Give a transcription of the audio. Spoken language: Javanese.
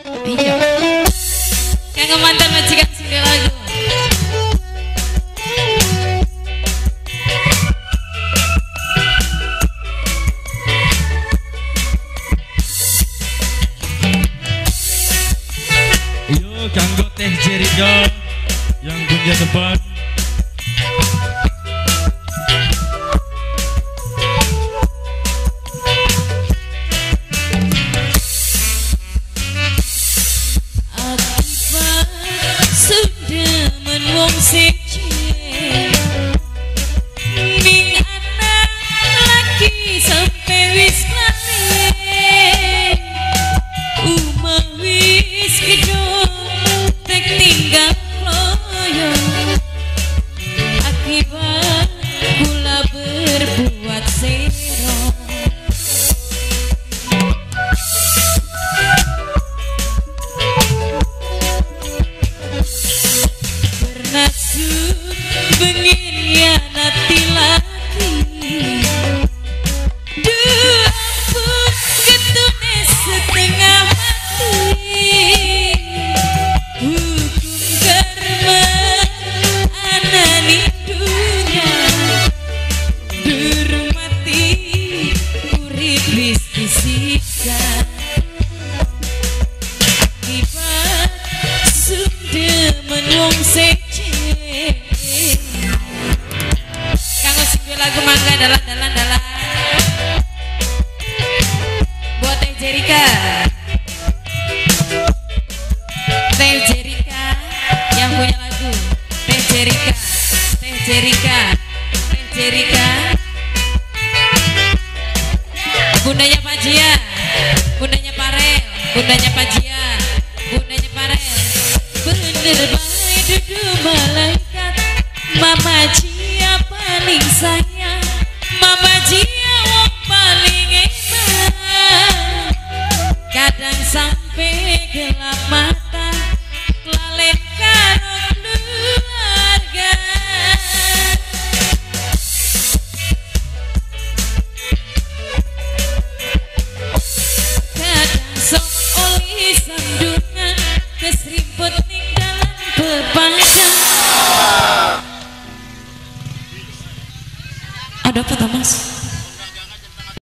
Iya. Kanggo mantan majikan sing lagu. Yo kanggo Teh Jericho yang punya depan. Ning anak laki sampe wis lali, umah wis gedhong tek tinggal kloyo, akibat kula berbuat sero. Bengin ya nanti lagi, duh ampun ketune setengah mati. Hukum karma anani dunya, durung mati urip wis disiksa. Akibat sundemen wong sece. Lagu mangga dalan dalan dalan buat Teh Jerica. Teh Jerica.